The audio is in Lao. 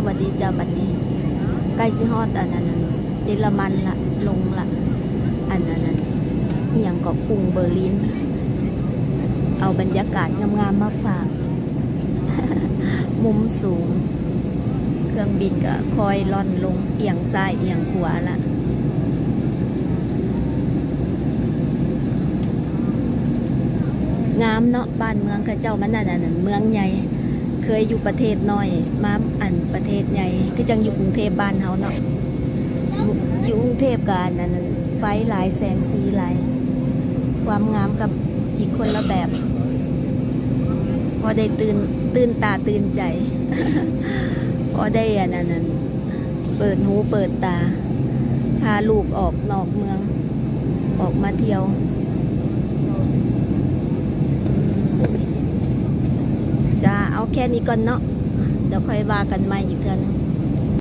ຫວັດດີເຈົ້າ ບັດນີ້ໃກ້ຊິຮອດອັນນັ້ນ ເຢຍລະມັນລະ ລົງລະ ອັນນັ້ນ ອີ່ຫຍັງເກາະ ກຸງເບີລິນ. ເອົາບັນຍາກາດງາມໆມາຝາກ ມຸມສູງ ເຄື່ອງບິນກໍຄ່ອຍລ່ອນລົງ ອຽງຊ້າຍອຽງຂວາລະ. ງາມເນາະ ບ້ານເມືອງເຂົາເຈົ້າ ມັນອັນນັ້ນ ເມືອງໃຫຍ່ ເຄີຍຢູ່ປະເທດນ້ອຍ ມາອັນປະເທດໃຫຍ່ ຄືຈັ່ງຢູ່ກຸງເທບບ້ານເຮົາເນາະ. ຢູ່ ຢູ່ກຸງເທບກໍອັນນັ້ນ ໄຟຫຼາຍ ແສງສີຫຼາຍ ຄວາມງາມກັບອີກຄົນລະແບບ. ພໍໄດ້ຕື່ນ ຕື່ນຕາຕື່ນໃຈ ພໍໄດ້ອັນນັ້ນ ເປີດຫູເປີດຕາ ພາລູກອອກນອກເມືອງ ອອກມາທ່ຽວ. ຈ້າ ເອົາແຄ່ນີ້ກ່ອນເນາະ ດຽວຄ່ອຍວ່າກັນໃໝ່ອີກເທື່ອໜຶ່ງ.